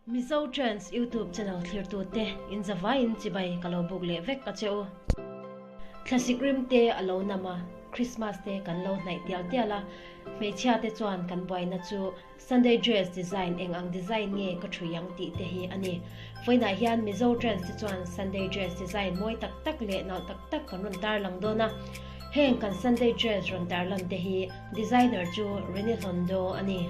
Mizo Trends YouTube channel thlirtute in zavaiin chibai ka lo buk leh vek a che u. Thlasik rim te a lo nam a, Christmas te kan lo hnaih tial tial a, hmeichhia te chuan kan buaina chu Sunday dress design eng ang design nge ka thui ang tih te hi a ni. Vawiinah hian Mizo trends te chuan Sunday dress design mawi tak tak leh nalh tak tak kan rawn tarlang dawn a. Heng kan Sunday dress rawn tarlan te hi designer chu Rini Hlondo a ni.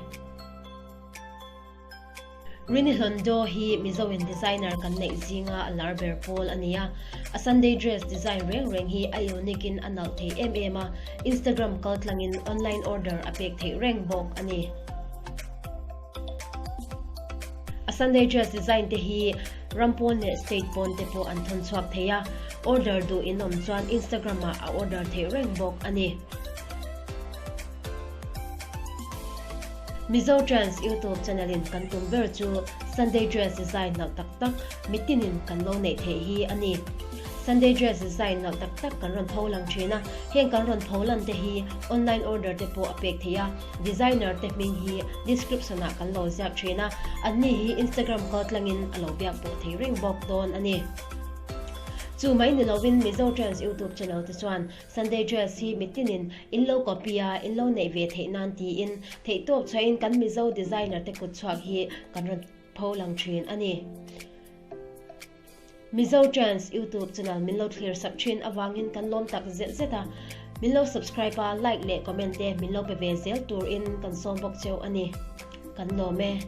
Rini Hlondo hi Mizo in designer kan neih zinga a lar ber pawl a ni a. A Sunday dress design reng reng hi a unique in a nalh thei em em a, Instagram kaltlangin online order a pek theih reng bawk a ni. A Sunday dress design te hi ram pawn leh state pawn te pawh an thawn chhuak thei a, order duh in awm chuan Instagram ah a order theih reng bawk a ni. Mizo Trends YouTube channel in kan tum ber chu Sunday dress design nalh tak tak mitinin kan lo neih theih hi a ni. Sunday dress design nalh tak tak kan rawn pho lang thin a, heng kan rawn pho lan te hi online order te pawh a pek theih a, designer te hming hi description ah kan lo ziak thin a, anni hi Instagram kaltlangin a lo biak pawh thei reng bawk dawn a ni. Chu mai ni lovin Mizo Trends YouTube channel te chuan Sunday dress hi mitinin in lo copy a, in lo neih ve theih nan tiin theihtawp chhuahin kan Mizo designer te kut chhuak hi kan rawn pho lang thin a ni. Mizo Trends YouTube channel min lo thlir sak thin avangin kan lawm tak zet zet a, min lo subscribe a, like leh comment te min lo pe ve zel turin kan sawm bawk cheu a ni. Kan lawm e.